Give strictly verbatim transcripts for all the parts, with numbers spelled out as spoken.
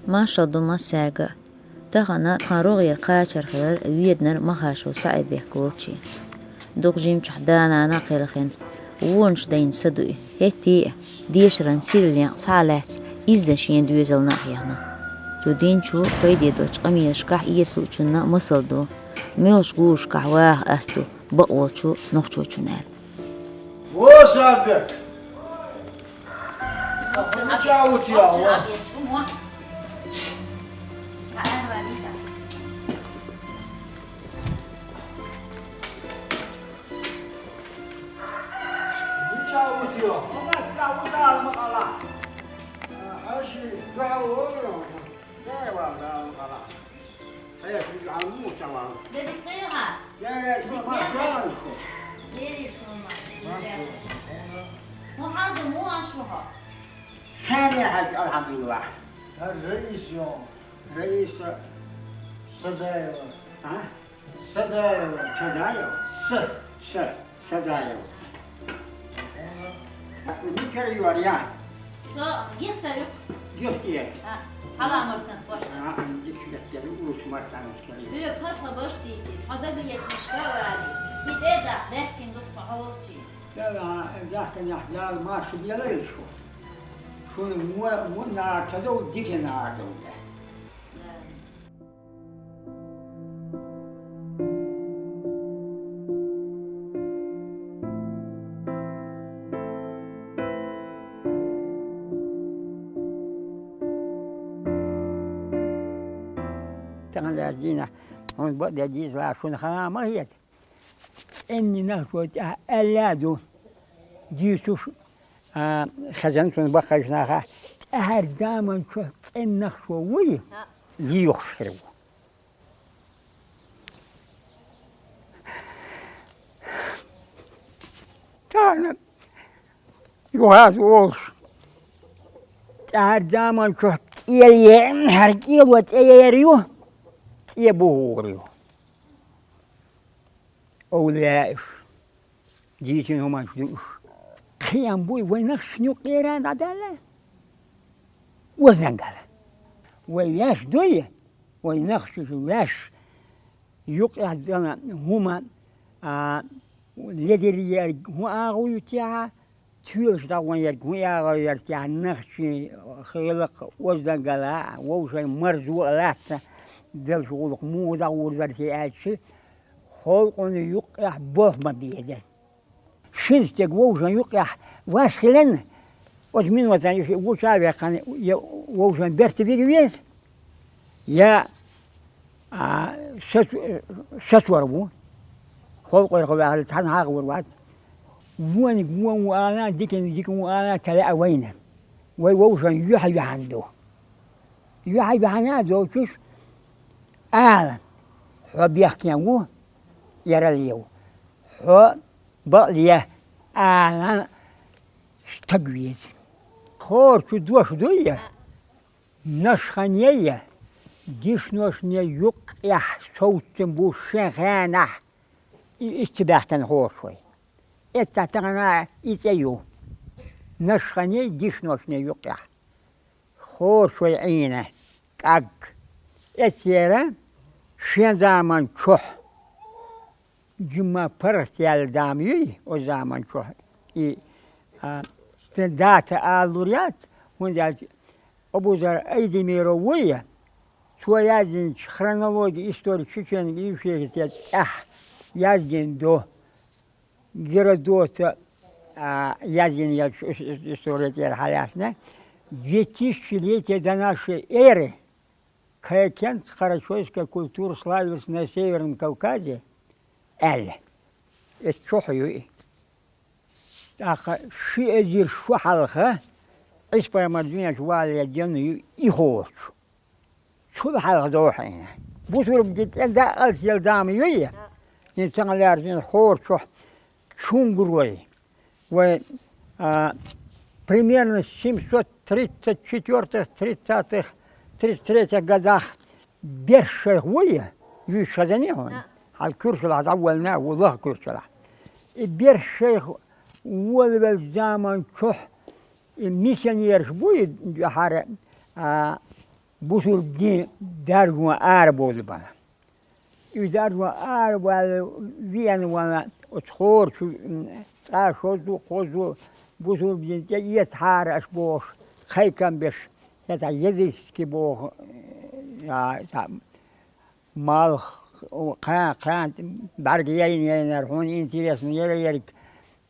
Маршалла ду массаьрга а. Тахана тхан рогӀера кхачар хилар Веданара Махашов СаӀид-Бек волчу. Дукха жимчохь да-нана а кхелхина, вонаш дайна са ду и. ХӀетте а, дешаран сирла некъ схьа а лаьцна, изза шен доьзална а хьехна. Цо динчу пайде долчу къамелашкахь эца луучунна а масал ду, муьлхачу гӀуллакхашкахь ваха атта ду бакъволчу нохчочунна аьлла. Во, СаӀид-Бек! Мичахь ву те, во? Мичахь ву те? Хьажи, дуьхьал вогӀийла. Дерриг кхин хьан? Дерриг кхин хьан? Дерриг кхин хьан? Хьо хьал ду, муха аша ву хьо? Хьенех хьаьжча, алхьамдулиллахӀ. ХӀара Раис ю. Раиса. Садаева. А? Садаева. Садаева? Са. Са. Садаева. Мичара ю хӀара? Со Гихтар ю. Гихтар. А, хьала мартан кхошта. А, дика геттера, урус мартан кхошта. Хьоьга хаза хабарш дийцира. Хьо дагалецнашка а валий. ХӀинца а дахьа даьхкина ду-кх хьо хьо волчу. Дала, дахканехь Дала марша лелайла шу. Шуна во, во нахар ца довла, дика нахар довла. Тахана дийнахь хьуна бакъдерг дийцалахь, шуна хала ма хета. ЦӀенна нах чу тӀехь аьлла а ду, дийцуш, а, хезна цунна баккхийчу наха, тӀаьхьара заман чохь цӀенна нах чу вуй, лийхуш хир ву. Тахана юхаза волуш, тӀаьхьара заман чохь кӀел е-, хӀара кӀело тӀе ер ю, тӀе бухур ю. Овлияаш, дийцина хӀуманаш ду уьш. Кхин буй вай нахчана юккъера а дӀадаьлла, ознангала. Вай ваьш дуй, вай нахчаш ваьш юккъехь дала хӀума, а, ледира ерг хӀун агӀо ю техьа, тоьлаш дӀагӀон ерг хӀун агӀо яра техьа, нахчийн хилакх ознангала, вовшийн марзо а латта, деллачу гӀуллакх муха дӀагӀур дара те аьлча, халкъана юккъехь болх ма безара. Шина стеган вовшийн юккъехь вас хиларна, оцу минотана иштта ву чу а ваьккхина, я вовшийн берта вига веза, я, а, сац-, сацор ву. Халкъера хьо ваьхьале, цхьанна хьагӀ вур вац. Вониг вон ву ала, диканиг дика ву ала ца лаьа вайна. Вай вовшийн юьхь-юьхьанна ду. Юьхь-юьхьанна а доцуш, ала, хьо бехкен ву, ярал ев. Хьо бакъле, ала стаг веза. Хора чу дош дуй я, нашхане я, дешнашне юккъехь совцун бу шен хенахь и итт баьхкина хора шой. Эццахь тахана и цӀе ю. Нашхане, дешнашне юккъехь. Хора шой Ӏийна, кӀаг. Эццера шен заман чохь жимма паргӀат яьлла зама юй, оцу заман чохь. И, а, стен дата алалур яц, хӀунда аьлча Абузар Айдемиров вуй, цо яздинчу хронология истории Чечено-Ингушетии тӀехь яздина ду. Геродота, а, яздина йолчу ис-, ис-, история тӀера хьалаьцна, две тысячелетия до нашей эры кхайкенца карачойская культура славилась на Северном Кавказе, аьлла. Эцу чохь ю и. ТӀаккха ши эзар шу хьалха Ӏийса-пайхамар дуьнен чу валале ден ю и хочу. Цул хьалха дохьийна. Бусурба дин тӀе даккхалц яла зама юй? ХӀинца цхьаьна лаьрзина хора чохь чунгурой. Вай, а, примерно семьсот тридцать четвёртых, тридцатых, тридцать третьих годах берш шайх вуй, юьйцуш хезний хьуна? Хьан куьрсалахь дӀаволлина а ву, лаха куьрсалахь. И берш шайх волавеллачу заман чохь и миссионераш буй, хӀара, а, Бусурба дин даржо арабовла бала. И даржо арабовла вена вала оцу хора чу, м, цкъа шозза, кхозза бусурба дин тӀе эцахьара аша бохуш, кхайкам беш, хӀета языческий боху, э, а, цхьа малх, кхана, кхана бӀаьрга яйна-яйнара, хьуна интересно яра ерг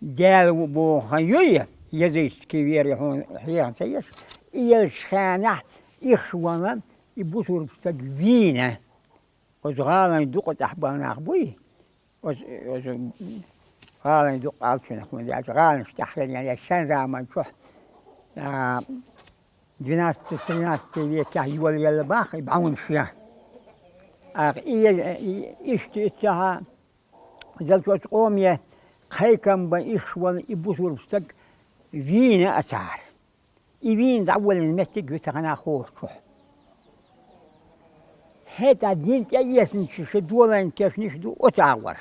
Дела ву боху хан юй, языческий вера хьуна хьехан ца еш. И елчу хенахь ихш вала, и бусурба стаг вийна. Оцу гӀалайн дукъа тӀехь бала нах буй? Оцу, оцу гӀалайн дукъа алчунах хӀунда аьлча, гӀаланаш тӀехь хилла я шен заман чохь, а, двенадцатый, тринадцатый векехь йолаелла бах и бӀаьвнаш я. Аха, и, и, иштта иццахьа, делчу оцу къоме кхайкам бан ихш вала и бусурба стаг вийна а цара. И вийна дӀаволлина меттиг ю тахана хӀорчохь. ХӀета дин тӀеэцначу ши долайн кешнаш ду оцу агӀор,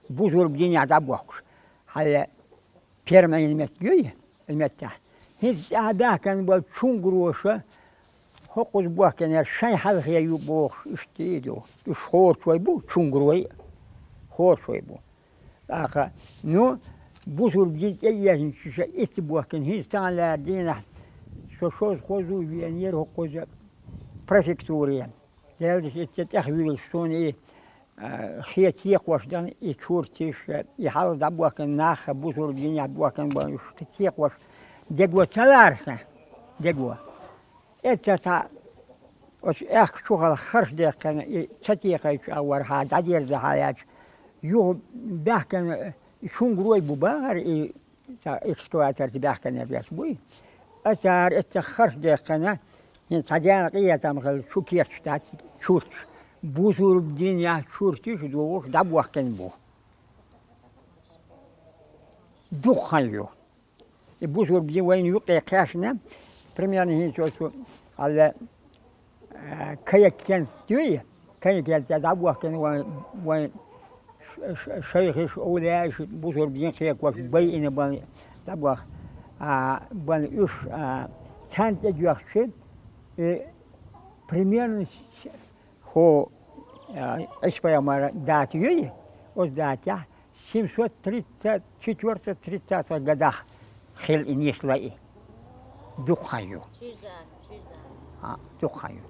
бусурба динехь дӀабохкуш. Хьала Пермь Ӏийна меттиг юй, и меттехь. ХӀинца тӀаьхьа баьхкина болу чунгуроша хӀокхуза бохкина шайн хьалхе ю бохуш, иштта и ду. Уьш хӀорчой бу, чунгурой а. ХӀорчой бу. ТӀаккха, ну, бусурба дин тӀеэцначу ша итт бохкина, хӀинца тахана лаьара дийнахь со шозза-хозза веанера хӀокхуза префектуре. Делдаш итт тӀехвуьйлуш суна и, а, хе текхош дан и чуртиш, и хьалха дӀабохкина нах, бусурба динехь бохкина бан уьш текхош дего ца лара сан, дего. Эцца цхьа оцу аьхка чухула харш даьккхина, и ца текхайчу агӀор хьан дӀадерза хьан яьлча, юха баьхкина, и чунгурой бу бахара, и цхьа экскаваторца баьхкина беш буй. Ацара эцца харш даьккхина, хӀинца цхьа дена къинхетам хилла чу кечаш дац чурташ. Бусурба динехь чурташ а догӀуш дӀабохкина бу. Дукха хан ю. И бусурба дин вайна юккъе кхаьчна, примерно хӀинца оцу, хьала, э, Каякент дуй, Каякент тӀе дӀабохкина вайн, вайн ш-, ш-, шайхаш, овлияаш, бусурба дин кхайкхош байина бан дӀабох-, а, бан уьш, а, царна тӀе доьхча, и примерно с-, хӀо, а, Ӏийса пайхамар дата юй, оцу датехь, семьсот тридцать четвёртом, тридцатом годах хилла и нисло и. Дукха хан ю. Ширза, ширза. А, дукха хан ю.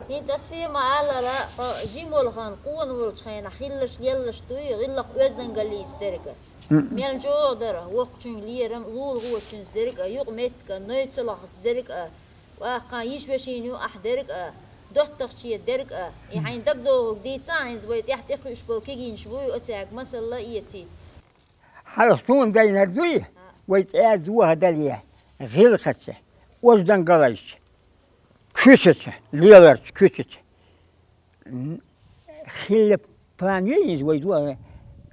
ХӀинца ас хьоьга ма-аллара, хьо жима волу хан къона волчу хенахь хилларш, лелларш дуй, гӀиллакх оьздангаллица дерг а. М-м. Мел чӀогӀа дара, воккхачуьнга лерам, лулахочуьнца дерг а, юкъаметтиг а, новкъарлонца дерг а, ваккха йиш-вешин юкъахь дерг а, доттагӀче дерг а, и хьайн дагадогӀург дийца а хьайна, вай тӀаьхьа тӀекхуьуш болу кегийнаш буй, оцаьрга масалла а эцийта. Хьалха суна дайнар дуй, вай цӀа дохадале, гӀиллакхаца, оьздангаллица, куьцаца, леларца, куьцаца. М, хилла план ю иза вай дуьхьа,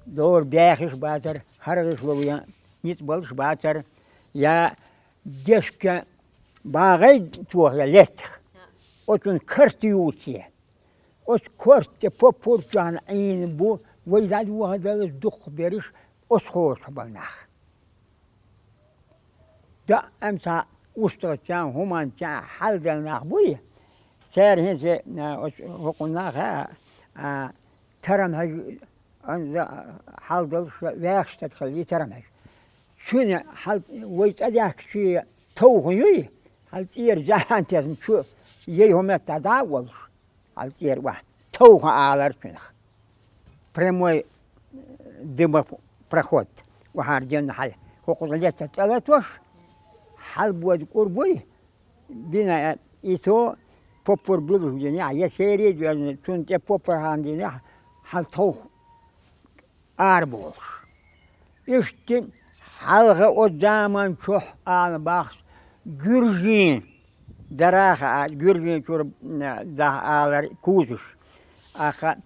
дора баьхиш бацара, хӀара гӀишло вен ницкъ болуш бацара, я дешка багӀай тоха я леттах, оцунна карта юций, оцу корта тӀе поппар чохьна Ӏийна бу, вай дӀадохадаллалц дукхахберш оцу хӀорш бан нах. Даим цхьа устагӀчарна, хӀуманчарна хьалдала нах буй, цара хӀинца, а, оцу хӀокхунна наха, а, тарам хьажа, анза хьалдалуш ваьхаш стаг хилла, и тарам хьажа. Цуьнан хьал вай цӀа даьхкича товха юй, хьал цӀера жаьхьан тесна чу яй хӀу меттахь дӀа а волуш. Хьал цӀера вахь, товха алар цуьнах. Прямой, э, дымопроход. Вахьара денна хьал. ХӀокхуза летта цӀалатош, хьал бода кӀур буй, бина, э, и то поппар буьллуш динехь, я серий а доьжна, цунна тӀе поппар хьан динехь, хьал товха араболуш. Иштта хьалха оцу заман чохь ала бахча, гуьржийн дараха а, гуьржийн чуьра, м, даха алар кузаш. Аха,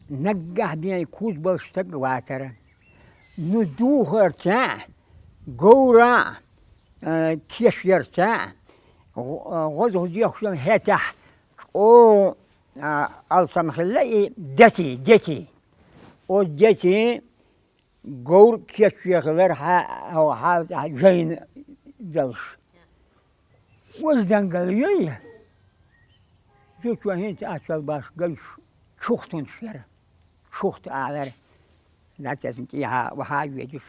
наггахь бен куз болуш стаг вацара. Ну, духарца, говра, э, кешъярца, гъо-, гӀоза дехаш йолу хӀетахь чӀогӀа, а, алсам хилла и дети, дети. Оцу дети говр кечвехилар хьа-, хьо-, хьала тӀехь жайна далуш. Оцу дангал йой, Зу чу хӀинца аччал баш гайш чухтунаш яра. Чухт алара. Датезна тӀехьа ваха а ведаш.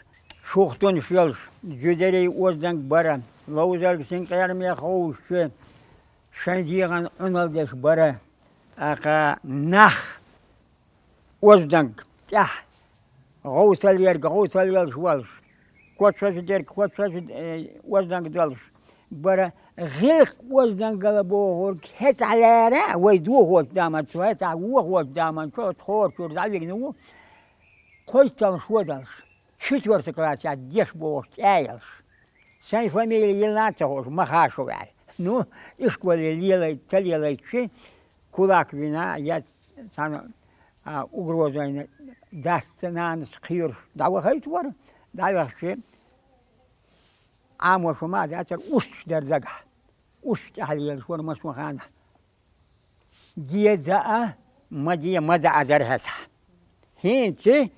Чухтунаш йолаш, жударий озданг бара, ловзарг синкъераме ховш, шайн дегӀан Ӏуналла деш бара. Аха нах озданг тӀехь гӀовсал ерг гӀовсал елш волаш, кочважа дерг кочважа, э, озданг долаш бара. ГӀиллакх оздангала бохург хӀетахь лаьра, вай дохочу заманчохь, хӀетахь вохочу заманчохь оцу хора чуьра дӀавигна ву, кхойтталла шо долуш, четвёртый классехь деш бохуш цӀа йолуш. Сайн фамилия йилла а ца хууш, Махашев аьлла. Ну, ишколе лелай-, ца лелайчи, кулак вина, я цхьана, а, угрозайна дас ца нанас кхоьруш дӀавахайта вара, дӀаваьхчи, Ӏамо шу ма а дацара, усташ дара дагахь. Усташ тӀехь лелаш вара массо а ханахь. Де даа, ма де, ма даа дара хӀетахь. ХӀинца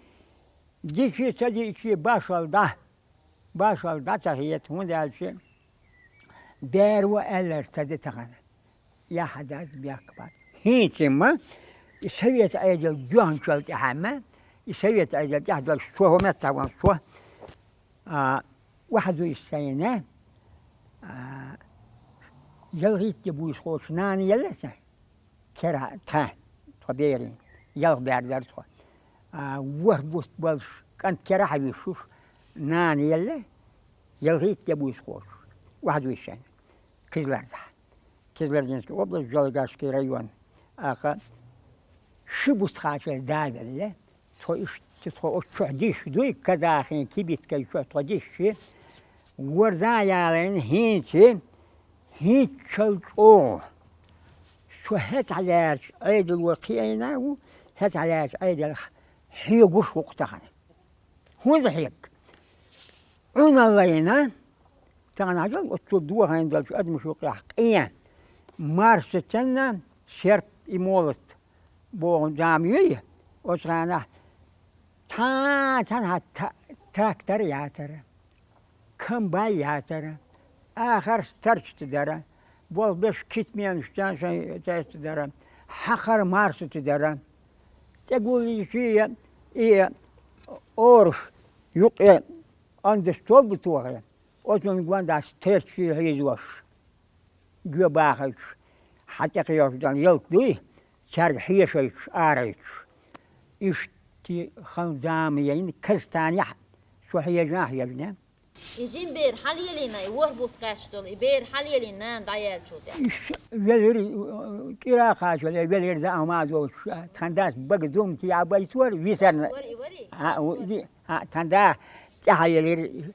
дичи ца диъчи башалла дӀа, башалла дӀа ца хета, хӀунда аьлча бер ву аьлларг ца де тахана. Яхьа дац, бехк бац. ХӀинца ма, и совет Ӏедал доьхначул тӀаьхьа ма, и совет Ӏедал тӀехь долуш цо хӀун меттахь ван цо, а, ваха дуьйш сайна, а, ялхитта де буьйсу кхочу нана елла сан, кера тхан, тхо берийн, ялх бер дара тхо. А, ворхӀ бутт болуш кӀант керахь а вуьшуш, нана елла, ялхитта де буьйсу кхочуш. Ваха дуьйш сайна. Кызлардахь. Кызлардинский область, Джолгашский район. Аха, ши бутт хачал да велла, тхо иштта, тхо оцу чохь диш дуй, казахин кибиткай чохь тхо диш ши, ворда ялайна хӀинца, хӀинцачул чӀогӀа. Со хӀетахь лаьрчу Ӏедало кхиайна а ву, хӀетахь лаьрчу Ӏедалх хьоьгуш ву-кх тахана. ХӀунда хьег? Ӏуналлайна, тахана хьажал, оццул дохийна долчу адамаш юкъехь къен, марсацанна серп и молот боху зама юй, оцу хенахь цхьа-, цхьанхьа та-, трактор яцара, комбайн яцара, ахарш тарчта дара, болх беш китменаш цан шайн цаьста дара, хьакхар марсаца дара. ТӀегуллийчи и ораш юкъе анда столба тохе, оцунна гондас терчий хьийзош, гоьбахайташ, хьан тӀекхоьхьуш долу ялта дуй, цаьрга хьешайташ, арайташ. Иштта хан зама яйна, Казахстанехь со хьежа а хьежна. И жима бер хьан лелийна, и ворхӀ бутт кхаьчна долу, и бер хьан лелийна нана дӀаяьллачул тӀаьхьа? Иш велира, кӀира а кхачале велира, даа ма а доцуш, тхан дас бага зумти а байтора, висарна. Вари, вари. А, у, ви-, а, тхан да тӀаьхьа велира,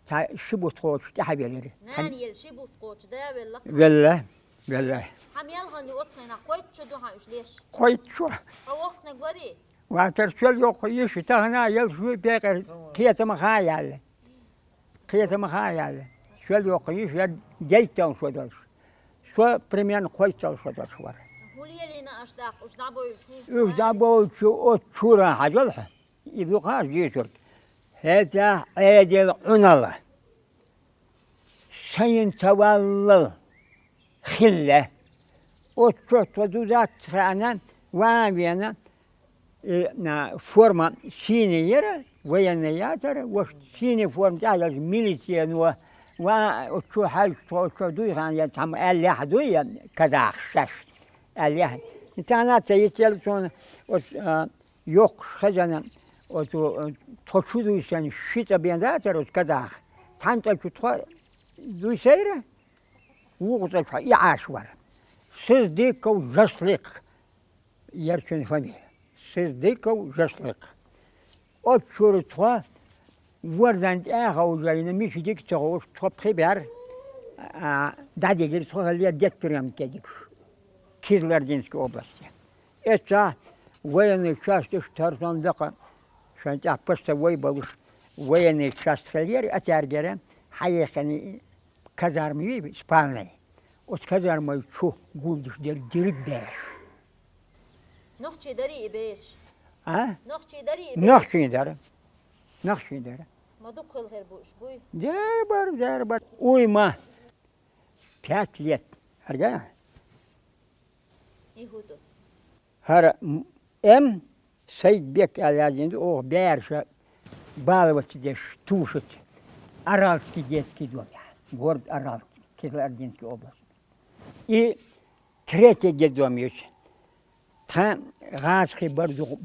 цхьа ши бутт кхочуш тӀаьхьа велира. Нана елла ши бутт кхочуш да велла? Велла, велла. Хьан мел хан ю оцу хенахь, кхойтта шо ду хьан уьш леш? Кхойтта шо. Хьо воккханиг вари? Ватар чол йоккха йиш, тахана а елш вуй пекъар кхетамах а яьлла. Кхетамах а яьлла. Чол йоккха йиш яра, дейтталла шо долуш. Со примерно кхойтталла шо долуш вара. ХӀун лелийна аша даккха, уьш дӀабовлучу? Уьш дӀабовлучу оцу чура хьажал хьо. И ду-кх аш дийцург. ХӀетахь Ӏедал Ӏуналла. Сайна ца валлал хилла. Оццо тхо дузац хаьана, ван а вена, и, на, форма синий яра, военный яцара, ваша синий форма тӀехь йолчу милицино, ва оццо хьаьжча тхо оццо дуй хаьана, я цхьамма аьллехь а дуй, я казахаш шаьш аьллехь а. Царна а ца йицъелла суна оцу, а, йоккхуш хезна, оцу, а, тхо чу дуьйсина ши цӀа бен дацара оцу казахах. Цхьана цӀа чу тхо дуьйсийра, вукху цӀа чохь и Ӏаш вара. Сыздыков Жаслыкъ яра цуьнан фамилия. Сыздыков Жаслыкъ. Оцу чуьра тхо вордан тӀе а ховжийна, мича дика ца хууш, тхо пхи бер, а, дӀадигира, тхо хиллера детприёмке дигаш. Кизлардинской области. Эццахь военный часташ, тарсон дакха шайн тӀехь постовой болуш, военный част хиллера, а цаьргара хьаехкина казарма юй, спальный. Оцу казармай чу гулдеш дерг дерриг бераш. Нохчий дарий и бераш? А? Нохчий дарий и бераш? Нохчий дара. Нохчий дара. Ма дукха хила хир бу уьш, буй? Дера бара, дера бара. Уй ма. Пять лет. Арга? И хӀу ду? ХӀара м-, М. Сайдбек аьлла яздина ду, оха баьрша баловаться деш, тушаца. Аральский детский дом яхь. Город Аральский, Кизлярдинский область. И третий детдом ю. Тхан гӀазкхий бар ду,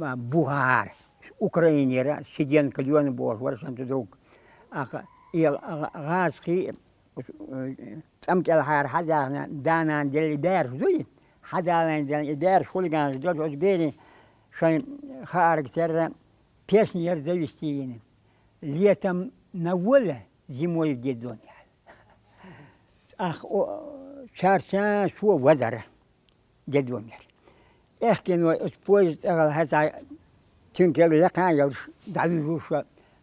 а, бухара, Украинера, Сиденко Лёна бохуш вара сан цу друг. Аха, и гӀа-, гӀа-, гӀазкхий, э, цӀам кӀелхьара хьадаьхна, да-нана делли баьрша дуй, хьадалайн делли, и баьрша хулиганаш долуш, оцу берийн шайн хаарга терра пенсионер завести йина. Летом на воле, зимой в детдоме. Ах, о, царца цо вадара. Детдомера. Эхкино оцу поезда тӀехьа хьаьца тюнкаг лекха а ялаш, дӀавижуш,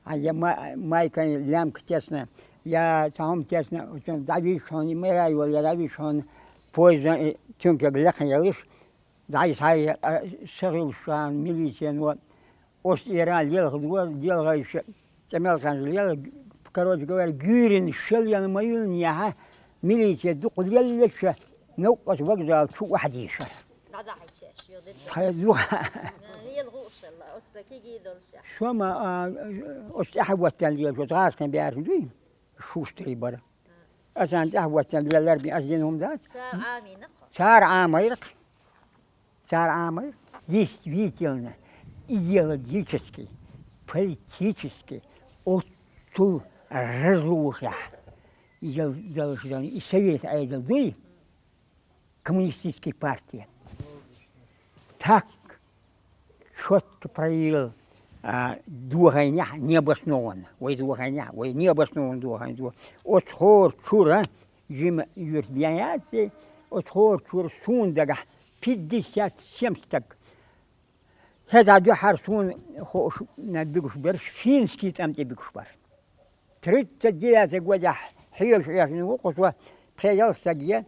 а я ма-, майкан лямка тесна, я цхьа хӀума тесна, оцунна дӀавижуш хьуна, и мара йолу, я дӀавижуш хьуна, поездан и тюнкаг лекха ялаш, дӀай схьа а, са хилча, милицино, оцу тӀера лелха дора, делхайша, цӀе мел ханча лела, короче говоря, гуьйрина шелъян ма юьллинехьа, милице дукха леллача, новкъа оцу вокзала чу охьадийшара. ДӀадахьийчеш, йо, де. Хье, ду. Лела гӀуушалла, оццо кигий долуш. Шома, а, оцу тӀаьхьа ваттан лелаш, оцу гӀазкхийн баьрша дуй, шустрий бара. Аса тӀаьхьа ваттан лелар бен, аса дина хӀума дац. Цара Ӏамийна-кх. Цара Ӏамийра-кх. Цара Ӏамийра, действительно, идеологически, политически оццул разрухехь ял-, далуш дан и совет Ӏедал дуй, коммунистическая партия. Так чётко проявил, а, дохайнехь необоснованно. Вай дохайнехь, вай необоснованно дохайн ду. Оцу хӀора чуьра жима юьрт бен яц, оцу хӀора чуьра суна дагахь пятьдесят семь стаг. ХӀетахь дуьххьара суна хууш, на, буьгуш берш финский тӀам тӀе буьгуш бара. Тридцать девятый годехь хьоьжуш Ӏехна ву кху со, пхи-ялх стаг я,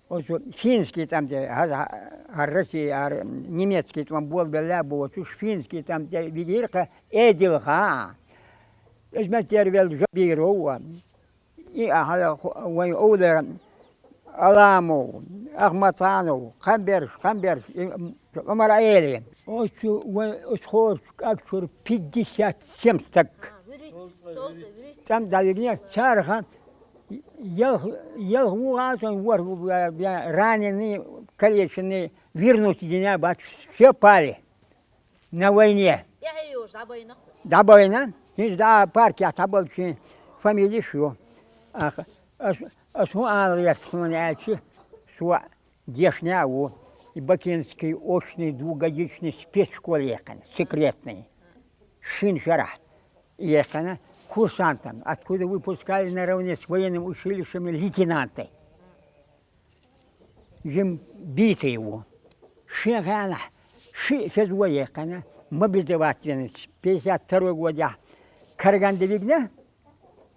оцу финский тӀам тӀе, хӀара, хӀара Россия, хӀара немецкий тӀом болабелла а боцуш, финский тӀам тӀе вигира-кх Эдилхан. Иза меттера велла Жабиров а, и а хьала ху-, вайн Овдара Аламов, Ахматханов, кхам берш, кхам берш, и, м, Ӏумар Ӏели. Оцу вай, оцу хӀорш кӀаг чуьра пятьдесят семь стаг. А, вуьрхӀитта, шовзткъа, вуьрхӀитта. ЦӀам дӀавигна, царах ялх, ялх ву гӀазкхий, ворхӀ ву бя-, бя-, раненые, калеченные, вернуть дина бац, все пали на войне. ТӀаьхье йолуш дӀабайна-кх уьш. ДӀабайна, хӀинца дӀа паркехь цхьаболчийн фамилеш ю. Ах, ас, ас хӀун ала гӀерта хьуна аьлча, со дешна а ву, и Бакинский очный двухгодичный спецшкола яьккхина, секретный. Шина шарахь яьккхина курсантам, откуда выпускали наравне с военным училищем лейтенанты. Жим бийца ву. Шен хенахь шиъ фезо яьккхина, мобилизовать вина, пятьдесят второй годехь Караганда вигна,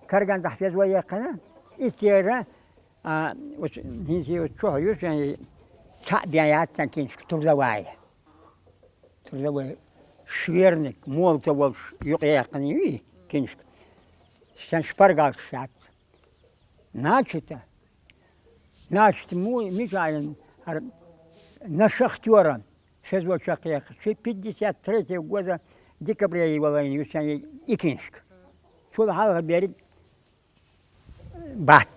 Карагандахь фезо яьккхина, и тера, а, вот, хӀинца вот чохь ю шен, цхьаъ бен яц сан киншка трудовая. Трудовой шверник, молота волуш юкъаяьккхина ю и киншка. Сан шпаргалчаш яц. Начато. Значит, му-, мича а, хӀара, на шахтёра шезло чекхъяьккхина. Ши пятьдесят третьего года декабре йолайна ю сан и киншка. Цул хьалха берриг бац.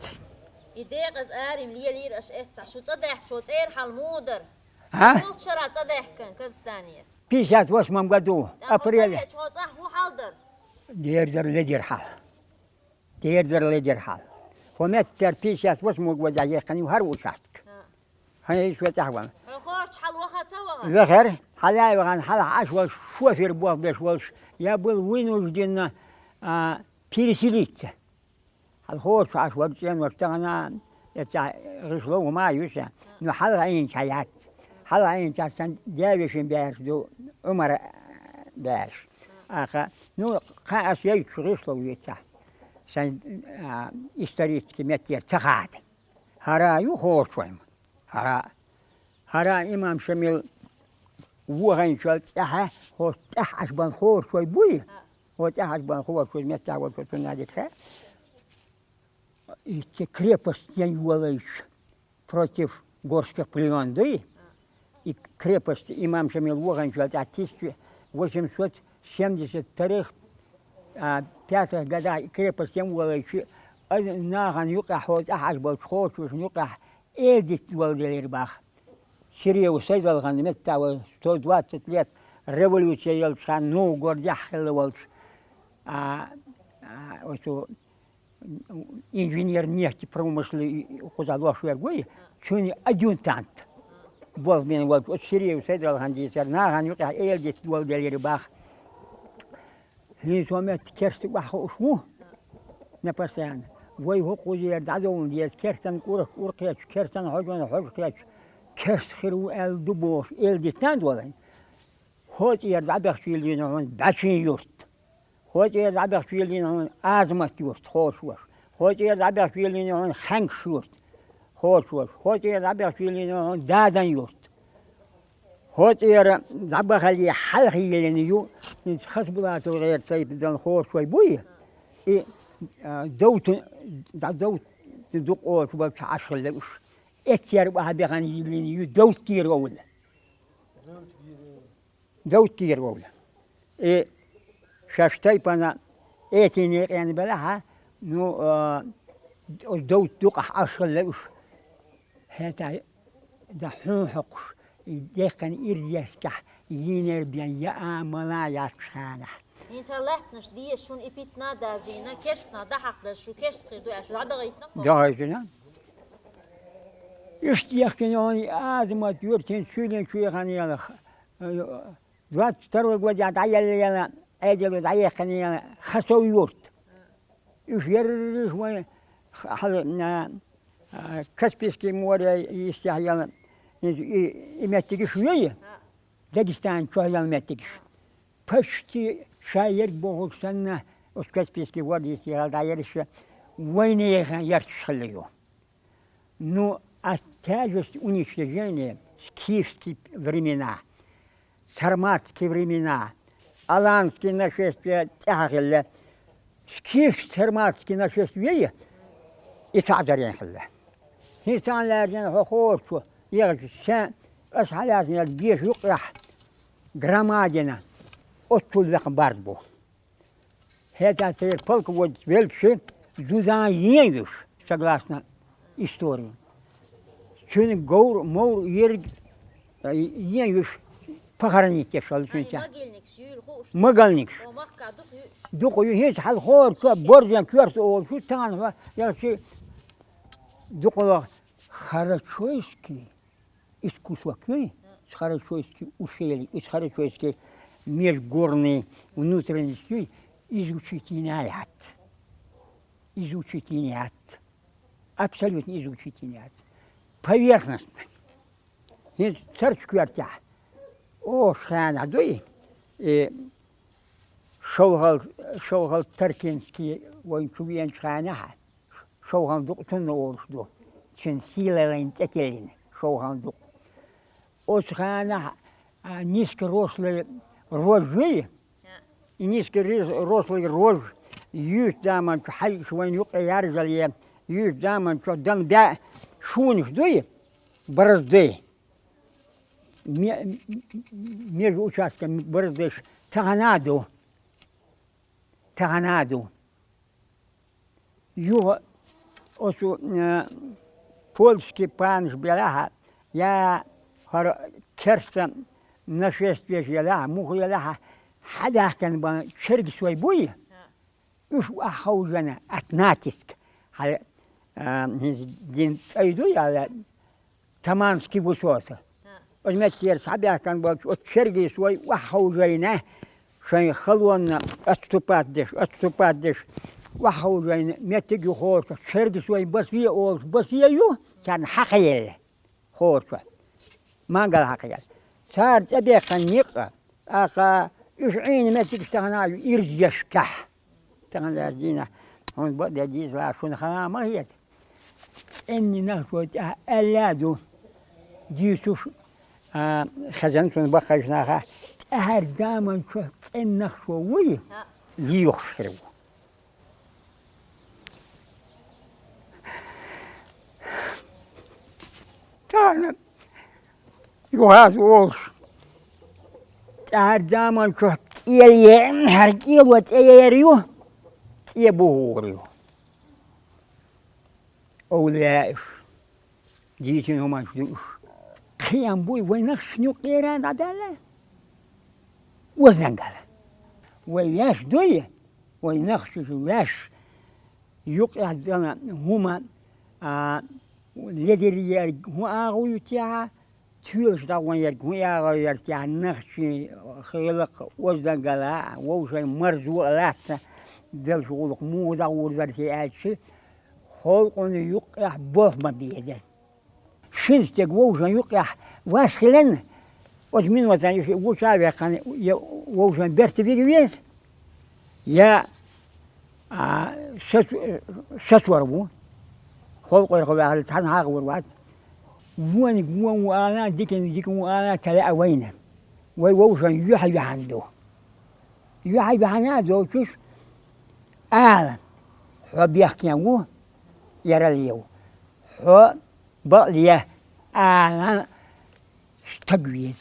И декъаза арим лелийра аша эццахь. Шу цӀа даьхкичо цӀера хьал муха дара? А? Муха шарахь цӀа даьхкина Казахстане? Пятьдесят восьмом году, апреле. ТӀаккха хьо цӀа веача хьо цӀахь хӀун хьал дара? Дера дара ледира хьал. Дера дара ледира хьал. ХӀо меттера пятьдесят восьмой годехь яьккхина ю хӀара участок. А. Хьайн ишо тӀаьхьа ван. Хьо хорчу хьал ваха ца вахана? Вехара, хьалаьвахана, хьалха Ӏаш волуш, шофер бохбеш волуш, я был вынужден, а, переселиться. Хьал хорчу Ӏаш вара цӀенош тахана, эццахь гӀишло хӀума а ю сан, но хьалха Ӏийначу хьан яц. Хьалха Ӏийначу сан даь-вешин баьраш ду, Ӏумар баьраш. Аха, ну, кхин ас яйташ гӀишло ву эццахь, сан, а, исторический меттера ца хада. ХӀара ю хорчой-м. ХӀара, хӀара имам Шамил вохийначул тӀаьхьа, хӀо тӀаьхьа Ӏаш бан хорчой буй? ХӀо тӀаьхьа Ӏаш бан хорчой меттехь волчо цунна дика хаьа. И цу крепость ян йолайча против горских племен дуй? И крепость имам Шамил ваханчул тӀаьхьа тысяча восемьсот семьдесят вторых, а, пятых годах и крепость ен волайчи, а, нахана юкъахь хьо тӀаьхьа болчу кхочушна юкъахь эладитта доладелира баха. Сирева Сайдалган метта вай сто двадцать лет революция йолчу ханна, ну, гордехь хилла волчу, а, а, оцу инженер нефти промышлы кхуза лош верг вуй, цуьнан адъютант. Болх бен волчу оцу Сирева Сайдалган дийцара, нахана юкъахь эладитта доладелира баха. ХӀинца хӀокху метта керста охьахууш ву, на постоянно. Вай хӀокху кхузера дӀадовла деза, керстан кӀурах кӀур кхетча, керстан хьожана хьожа кхетча, керста хир ву аьлла ду бохуш, эладитта а долийна. ХӀокху тӀера дӀабахча йиллина хьуна БӀаьчийн юрт. ХӀокху тӀера дӀабахча йиллина хьуна Азамат юрт, хӀорш ваша. ХӀокху тӀера дӀабахча йиллина хьуна Хьаьнгаш юрт, хӀорш ваша. ХӀокху тӀера дӀабахча йиллина хьуна Дадан юрт, хӀокху тӀера дӀабахале хьалха йиллина ю, хӀинца Хасбулатов гӀеран тайпа дан хӀорш вай буй, и, а, довтун, дӀадовтун дукъ олуш болчу Ӏаш хилла уьш. Эццера баха бехана йиллина ю Довтгера вовла. Довтгера вовла. И шаьш тайпана этийн некъена белахьа, ну, а, довт дукъахь Ӏаш хилла уьш. ХӀета дан хьун хьокхуш, и дехкан ирзешкахь йийнер бен яа мала яцкуш ханахь. ХӀинца лаьттанаш деза шуна и питна а дажийна, керстна дӀахьакхадаза шу керст хир ду аьлла, шу дӀадахийтина-кх хьо? ДӀахийтина. Иштта дехкина хьуна и Азамат юртин чуьйлин чуьйхана ялах. Двадцать второй годехь дӀаелла яла, Ӏедало дӀаехкина яла Хасов юрт. Уьш ерриш вайн х-, хьала, а, а, Каспийский море йистехь яла, и, и, и меттигаш вей, Дагестан чохь яла меттигаш. Почти ша ерг бохург санна, оцу Каспийский море йистехь яла дӀаерриш вайнехан ярташ хилла ю. Ну, а тяжесть уничтожения скифские времена, сарматские времена, аланские нашествия тӀаьхьа хилла, скифско-сарматские нашествия и цхьаъ дарен хилла. ХӀинца цхьана лаьржина хьо хӀорчу, ехачу, сан аса хьалаьцнарг деша юкъахь Громадина, оццул лакха бард бу. ХӀета церан полководец велча, зуда ен вуьш, согласно истории. Цуьнан говр, мовр ерг, э, ен вуьш похоронить еш хилла цуьнца. Могильникаш юйла хууш ду? Могильникаш. О, махка дукха юуш. Дукха ю, хӀинца хьалха хӀора чо, Борзен коьрта олуш ю, тахана хьо, ялчи дукха ло Харачойский. Иза кусок юй, Харачойский ущелье, иза Харачойский межгорный внутренность юй, изучить йина яц. Изучить йина яц. Абсолютно изучить йина яц. Поверхностно. ХӀинца царчу коьртехь, оха хенахь дуй, и шовхал, шовхал Таркинский вайн чу веанчу хенахь, шовхална дукъ цунна олуш ду. Цуьнан сийлаллин цӀе тиллина шовхална дукъ. Оцу хенахь, а, низкорослый рожь вий? И низкорослый рожь юьйцу заманчу хьаьжкӀаш вайна юкъе яржале, юьйцу заманчу дан баьа шунаш дуй? Борозды. Ме-, межучасткан бороздаш тахана а ду. Тахана а ду. Юха оцу, э, польский панаш белахьа, я хӀара керста нашествиеш елахьа, муха елахьа, хьадаьхкина бан чергаш вай буй? Уьш охьаховшийна, от натиск, хьала, э, хӀинца дин цӀай дуй аьлла, Таманский высоты. Оцу меттера схьабаьхкина болчу оцу чергиша вай охьаховшийна, шайн халонна отступать деш, отступать деш, охьаховшийна меттиг ю хӀорш, чергиша вай басе олуш, басе ю, царна хьакхаелла хӀорш. Мангал хьакхаелла. Цара тӀебехкина некъ, тӀаккха уьш Ӏийна меттигаш тахана а ю ирзешкахь. Тахана дийнахь хьуна бакъдерг дийцалахь, шуна хала ма хета. ЦӀенна нах шо тӀехь аьлла а ду, дийцуш, а, хезна шуна баккхийчу наха. ТӀаьхьара заманчохь цӀенна нах шо вуй, лийохуш хир ву. Тахана Юхьанца волуш, тӀаьхьара заман чохь кӀел е, хӀара кӀело тӀе ер ю, тӀе бухур ю. Овлияаш, дийцина хӀуманаш ду уьш. Кхиам буй вай нахчашна юккъера дӀадаьлла? Озангалла. Вай ваьш дуй, вай нахчаша ваьш юккъехь дала хӀума, а, ледара ерг хӀун агӀо ю техьа, тоьлаш дӀагӀон ерг хӀун агӀо яра техьа, нахчий хилакх озангалла, вовшийн марзо а латта, деллачу гӀуллакх муха дӀагӀур дара те аьлча, халкъана юккъехь болх ма безара. Шина стеган вовшийн юккъехь вас хиларна, оцу минотана иштта вуьшта а ваьккхина, я вовшийн берта вига веза, я, а, сацо-, сацор ву. Халкъера хьо ваьхьале, цхьанхьа а гӀур вац. Вониг вон ву ала, диканиг дика ву ала ца лаьа вайна. Вай вовшийн юьхь-юьхьана ду. Юьхь-юьхьана а доцуш, ала: «Хьо бехкен ву, ярал ев. Хьо бакъле», ала стаг веза.